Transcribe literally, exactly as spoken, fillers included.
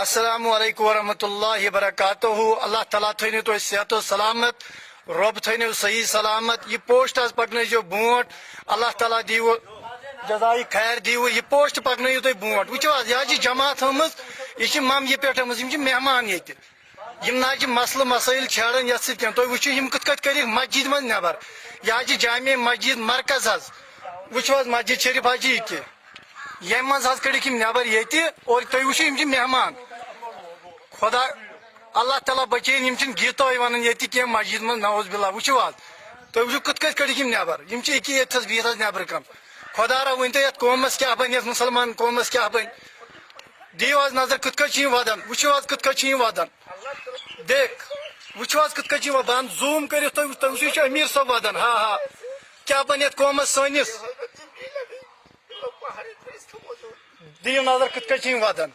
السلام علیکم ورحمۃ اللہ وبرکاتہ۔ اللہ تعالیٰ تھٲینو تُہۍ صحت و سلامت، رۄب تھٲینو صحیح سلامت۔ یہِ پوسٹ حظ پکنٲیزیو برونٛٹھ۔ اللہ تعالیٰ دیٖوٕ جزایہِ خیر، دیٖوٕ یہِ پوسٹ پکنٲیِو تُہۍ برونٛٹھ۔ وٕچھِو حظ، یہِ حظ چھِ جماعت آمٕژ، یہِ چھِ ممبیہِ پٮ۪ٹھ آمٕژ، یِم چھِ مہمان ییٚتہِ۔ یِم نہ حظ چھِ مسلہٕ مسٲیِل چھیڑان یتھ سۭتۍ کینٛہہ۔ تُہۍ وٕچھِو یِم کِتھ کٲٹھۍ کٔرِکھ مسجد منٛز نٮ۪بر۔ یہِ حظ چھِ جامع مسجد مرکز حظ۔ وٕچھِو حظ مسجد شریف حظ چھِ یہِ کہِ ییٚمہِ منٛز حظ کٔڑِکھ یِم نٮ۪بر ییٚتہِ، اور تُہۍ وٕچھِو یِم چھِ مہمان۔ خدا، اللہ تعالیٰ بچٲیِن، یِم چھِنہٕ گیٖتٲے وَنان ییٚتہِ کینٛہہ مسجد منٛز، نعوذ باللہ۔ وٕچھِو حظ، تُہۍ وٕچھِو کِتھ کٲٹھۍ کٔڑِکھ یِم نٮ۪بر۔ یِم چھِ أکی ییٚتہِ تھَس بِہِتھ حظ نٮ۪برٕ کَنۍ۔ خدا را ؤنۍ تو یَتھ قومَس کیٛاہ بَنہِ، یَتھ مُسلمان قومَس کیٛاہ بَنہِ؟ دِیِو حظ نظر کِتھ کٲٹھۍ چھِ یِم وَدان، وٕچھِو حظ کِتھ کٲٹھۍ چھِ یِم وَدان۔ دیکھ، وٕچھِو حظ کِتھ کٲٹھۍ چھِ یِم وَدان، زوٗم کٔرِتھ تُہۍ، تُہۍ وٕچھِو، یہِ چھُ أمیٖر صٲب وَدان۔ ہا ہا، کیٛاہ بَنہِ یَتھ قومَس سٲنِس؟ دِیِو نظر کِتھ کٲٹھۍ چھِ یِم وَدان۔